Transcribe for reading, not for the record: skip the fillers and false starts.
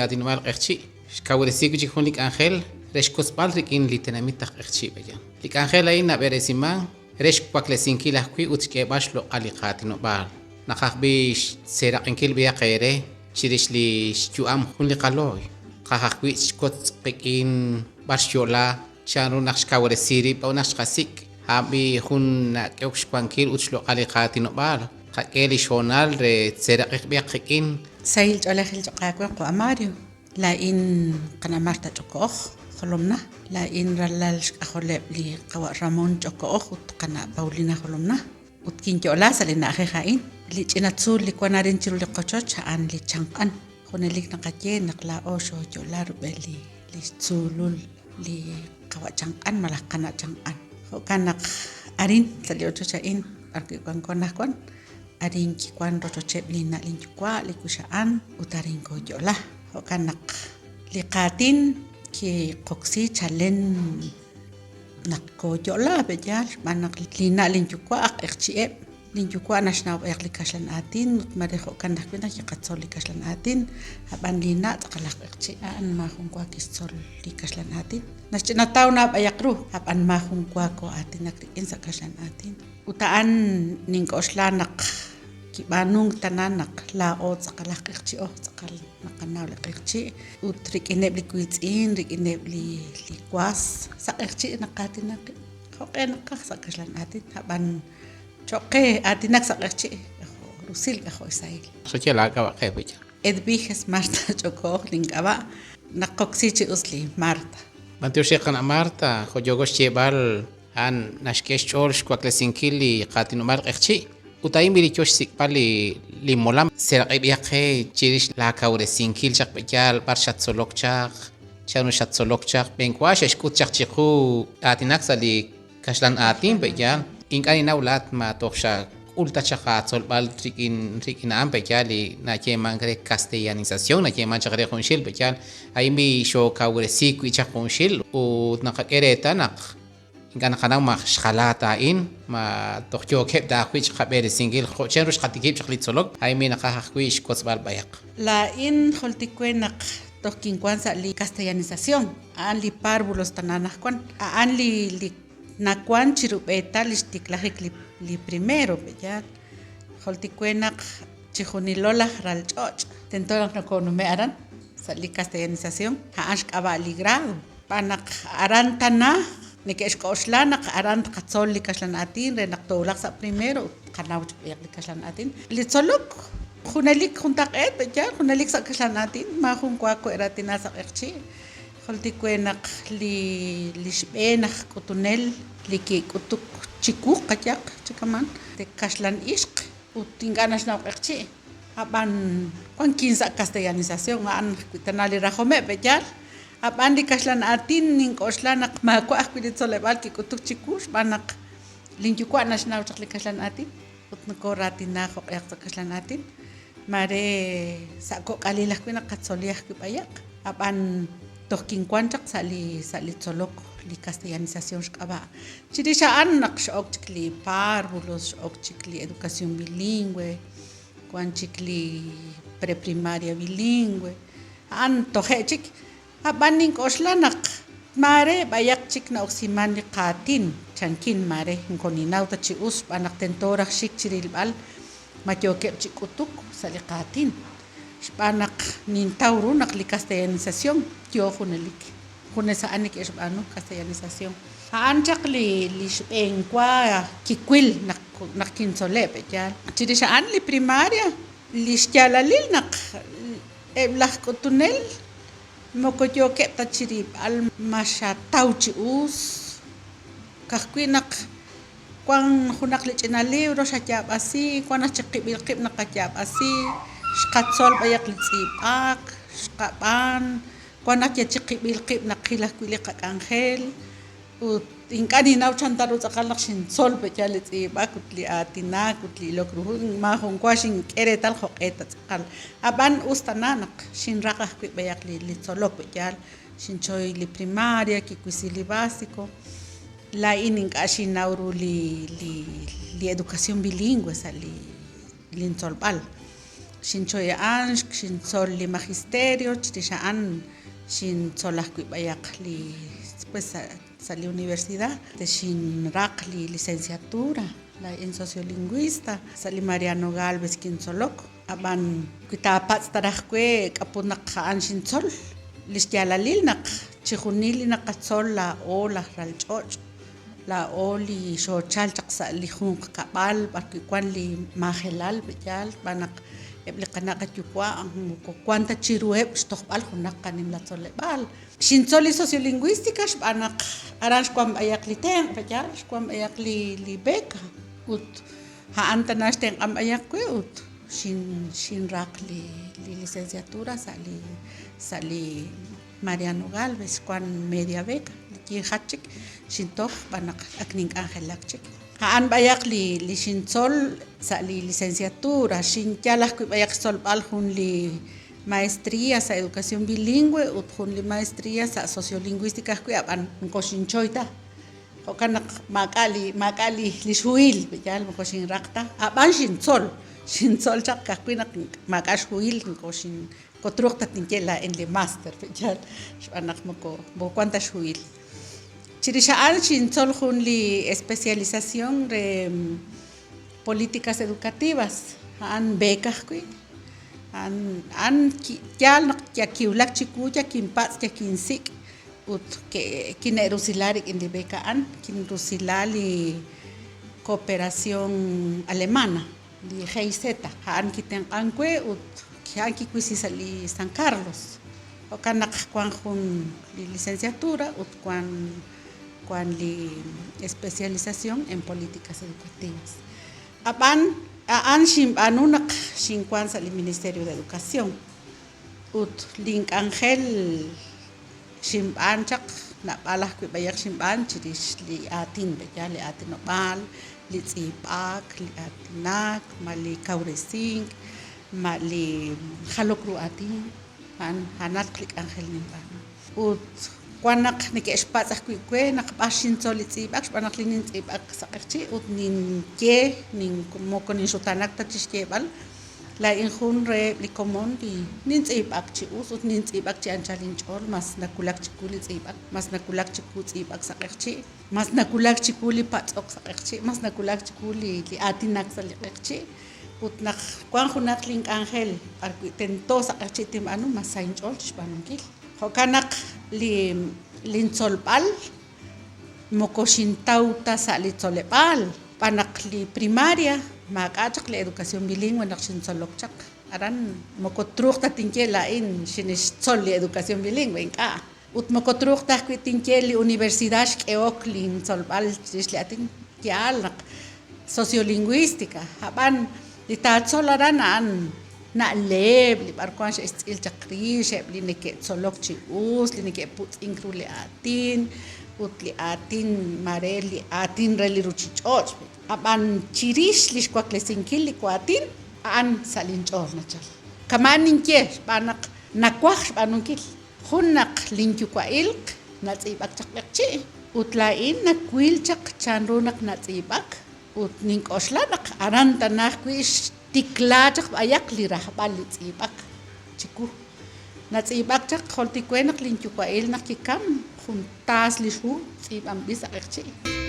aatinob'aal q'eqchi' xkawresi wi' chik jun li k'anjel re xkotzb'al rik'in li tenamit aj q'eqchi' b'eyan. Li k'anjel a'in nab'eresiman re xwaklesinkil ajwi' ut xk'eeb'al xloq'al li qaatinob'aal. Naqaj b'i xseeraq'inkil b'ihaq eere chirix li xyu'am jun li qalooy. Qaj ajwi' xwotz qik'in b'ar xyo'la, chanru naq xkawresi rib', k'a'ut naq xqasik', a'an b'i jun nak'ehok xwankil ut xloq'al li qaatinob'aal. Qak'e li xhoonal re tseeraq'iq b'ihaq qik'in. Sahil ch'oolejil cho'q aawe, qawa' Mario. Laa'in qana' Marta Ch'oko'oj, Jolomna. Laa'in ralal xk'ajoleb' li qawa' Ramón Ch'oko'oj ut qana' Paulina Jolomna. Ut kinyo'la sa' li na'ajej a'in. Li ch'ina tzuul li wan arin chiru li qochoch a'an li Chanq'an. Junelik naqaye naq laa'o xooyo'la rub'el li xtzuulul li qawa' Chanq'an malaj qana' Chanq'an. Jo'kan naq arin sa' li ochoch a'in b'arwi' wanko anaqwan, arin kiwan rochocheb' linna' linyuwa', li wixa'an ut arin kooyo'la. Jo'kan naq li qaatin kiqoksi chalen naq kooyo'la pe'yaal xb'aan naq linna' linyuwa' aj q'eqchi'eb'. Linyuwa' naxnaw b'ayaq li kaxlan aatin ut mare jo'kan ajwi' naq kiqatzol li kaxlan aatin, ab'an linna' tz'aqal aj q'eqchi' a'an maajunwa kixtzol li kaxlan aatin. Naxch'inataw na b'ayaq ru, ab'an maajunwa koo'aatinak rik'in sa' kaxlan aatin. Ut a'an nink'oxla naq kib'aanunk tana naq laa'o tz'aqal aj q'eqchi'o, tz'aqal naqanaw li q'eqchi' ut rik'ineb' li wiitz'in, rik'ineb' li was sa' q'eqchi' naqaatina qib'. Jo'q'e naqaj sa' kaxlan aatin, ab'an cho'q qe aatinak sa' q'eqchi' k'ajo' rusil, k'ajo' xsahil. Xaye laak'ab'a' qe wi'. Edviges Marta Ch'oko'oj link'ab'a', naqoksi chi us li Marta. B'antiox re qana' Marta, jo' yooko xyeeb'al a'an naxk'e xch'ool xwaklesinkil li qaatinob'aal q'eqchi' ut a'in b'i li yo xsik'b'al li molam. Seeraq'ib'ihaq qe chirix laakawresinkil chaq b'eyaal b'ar xattzolok chaq, Chanru xattzolok chaq? B'enwa xe'xk'ut chaq chiqu aatinak sa' li kaxlan aatin, pe'yaal? Ink'a' ninnaw laa'at ma toj xak'ul ta chaq aatzolb'al rik'in rik'in a'an, pe'yaal li nayeemank re castellanización nayeemank chaq re junxil, pe'yaal? A'in b'i xookawresiik wi' chaq junxil ut naqak'e reetal naq Ink'a' naqanaw ma xjala ta a'in, ma toj yookeb' ta ajwi' chiqab'eresinkil jo' chanru xqatikib' chaq li tzolok, a'in b'i naqaj ajwi' xwotzb'al b'ayaq. Laa'in jultik we naq toj kinwan sa' li castellanización, a'an li párvulos tana anaqwan, a'an li li nawan chi rub'eetal li xtiklajik li li primero, pe'yaal? Jultik we naq chijunilo laj ral ch'och' tento naq nokonume' aran sa' li castellanización, a'an xk'ab'a' li grado. Xb'aan naq aran tana neke'xk'oxla naq aran tqatzol li kaxlan aatin re naq toowulaq sa' primero ut tqanaw chik b'ayaq li kaxlan aatin. Li tzolok junelik juntaq'eet pe'yaal, junelik sa' kaxlan aatin, maajun wa ko'raatina sa' q'eqchi'. Jultik we naq li li xb'een aj k'utunel li kik'utuk chiwu qayehaq chi kaman, kaxlan ixq ut ink'a' naxnaw q'eqchi'. Ab'an wankin sa' castellanización a'an ajwi' tana li rajomeb' pe'yaal. Ab'an li kaxlan aatin nink'oxla naq maawa' ajwi' li tzoleb'aal kik'utuk chiwu xb'aan naq linyuwa' naxnaw chaq li kaxlan aatin ut nokooraatina jo'q'ehaq sa' kaxlan aatin. Maare sa' kok'alil ajwi' naqatzoli ajwi' b'ayaq, ab'an toj kinwank chaq sa' li sa' li tzolok li castellanización xk'ab'a'. Chirix a'an naq x'ok chik li párvulos, x'ok chik li educación bilingüe, wank chik li preprimaria bilingüe. A'an toje' chik. Ab'an nink'oxla naq maare b'ayaq chik na'oksiman li qaatin, chankin maare moko ninnaw ta chi us xb'aan naq tento raj xik chi rilb'al ma yookeb' chi k'utuk sa' li qaatin. Xb'aan naq nintaw ru naq li castellanización yoo junelik. Junes a'an neke'xb'aanu, castellanización. A'an chaq li li xb'een wa kiwil naq naq kintzole' pe'yaal. Chirix a'an li primaria Li xyaalalil naq eb' laj k'utunel moko yookeb' ta chi rilb'al ma xataw chi us, ka'ajwi' naq wank junaq li ch'ina libro xayaab'asi, wank naq chiqib'il qib' naqayaab'asi, xqatzol b'ayaq li tz'iib'ak, xqab'an, wank naq yal chiqib'il qib' naqil ajwi' li qak'anjel. Ut ink'a' ninnaw chan ta ru tz'aqal naq xintzol pe'yaal li tz'iib'ak ut li aatinak ut li ilok ru hu, maajunwa xink'e reetal jo'q'e ta tz'aqal. Ab'an us tana naq xinraq ajwi' b'ayaq li tzolok pe'yaal, xinchoy li primaria, kiwisi li básico. Laa'in ink'a' xinnaw ru li li educación bilingüe sa' li lintzolb'al. Xinchoy a'an, xintzol li magisterio, chirix a'an xintzol ajwi' b'ayaq li pues sa' li universidad xinraq li licenciatura laa'in sociolingüista sa' li Mariano Gálvez kintzolok. Ab'an wi taapatz' ta raj we k'a' put naq a'an xintzol, li xyaalalil naq chijunil li naqatzol laa'o laj ralch'och', laa'o li xoochal chaq sa' li junq kab'al b'arwi' wan li majelal pe'yaal xb'aan naq eb' li qana' qayuwa' moko wan ta chiruheb' xtojb'al junaq qanimla tzoleb'aal. Xintzol li sociolingüística xb'aan naq aran xwan b'ayaq li tenq' pe'yaal xwan b'ayaq li beca ut a'an tana xtenq'an b'ayaq we ut xinraq li licenciatura sa' li sa' li Mariano Gálvez xwan media beca li yiijach chik xintoj xb'aan naq ak nink'anjelak chik. A'an b'ayaq li xintzol sa' li licenciatura, xinyal ajwi' b'ayaq xtzolb'al jun li maestría sa' educación bilingüe ut jun li maestría sa' sociolingüística ajwi' ab'an moko xinchoy ta. Jo'kan naq maak'a' li maak'a' li xhuhil pe'yaal moko xinraq ta, ab'an xintzol, xintzol chaq ka'ajwi' naq maak'a' xhuhil moko xin moko truuq ta tinye laa'in li máster pe'yaal xb'aan naq moko moko wan ta xhuhil. Chirix a'an xintzol jun li especialización re políticas educativas a'an beca ajwi', a'an a'an yaal naq ya kiwulak chiwu ya kinpatz' ya kinsik' ut kine'rusila rik'in li beca a'an, kinrusila li cooperación alemana li GIZ a'an kitenq'ank we ut a'an kiwisi sa' li San Carlos jo'kan naq wan jun li licenciatura ut wan wan li especialización en políticas educativas. Ab'an a'an xinb'aanu naq xinwan sa' li Ministerio de Educación ut link'anjel xinb'aan chaq naab'al ajwi' b'ayaq xinb'aan chirix li aatin pe'yaal li aatinob'aal, li tz'iib'ak, li aatinak, ma li kawresink, ma li jalok ru aatin, a'an a'anatq li k'anjel ninb'aanu. Ut wan naq neke'xpatz' ajwi' we naq b'ar xintzol li tz'iib'ak xb'aan naq li nintz'iib'ak sa' q'eqchi' ut ninye moko ninxutaanak ta chi xyeeb'al laa'in jun reheb' li komon li nintz'iib'ak chi us ut nintz'iib'ak chi anchal inch'ool, mas nawulak chiwu li tz'iib'ak, mas nawulak chiwu tz'iib'ak sa' q'eqchi', mas nawulak chiwu li patz'ok sa' q'eqchi', mas nawulak chiwu li aatinak sa' li q'eqchi' ut naq wan junaq link'anjel b'arwi' tento sa' q'eqchi' tinb'aanu mas sa inch'ool chi xb'aanunkil. Jo'kan naq li lintzolb'al moko xintaw ta sa' li tzoleb'aal xb'aan naq li primaria maak'a' chaq li educación bilingüe naq xintzolok chaq aran moko truuq ta tinye laa'in xinixtzol li educación bilingüe ink'a' ut moko truuq ta ajwi' tinye li universidad xk'ehok lintzolb'al chirix li aatin yaal naq sociolingüística ab'an li taatzol aran a'an na'leb' li b'arwan xe'xtz'il chaq rix eb' li neke'tzolok chi us, li neke'putz'ink ru li aatin ut li aatin mare li aatin re li ruuchich'och'. Ab'an chirix li xwaklesinkil li waatin a'an sa' linch'ool nachal. Kama'an ninye xb'aan naq nawaj xb'aanunkil. Jun naq linyuwa'ilq natz'iib'ak chaq q'eqchi' ut laa'in nawil chaq chanru naq natz'iib'ak ut nink'oxla naq aran tana ajwi' xtiklaa chaq b'ayaq li rajb'al li tz'iib'ak chiwu. Natz'iib'ak chaq jultik we naq linyuwa'il naq kikam jun taas li xhu tz'iib'anb'il sa' q'eqchi'.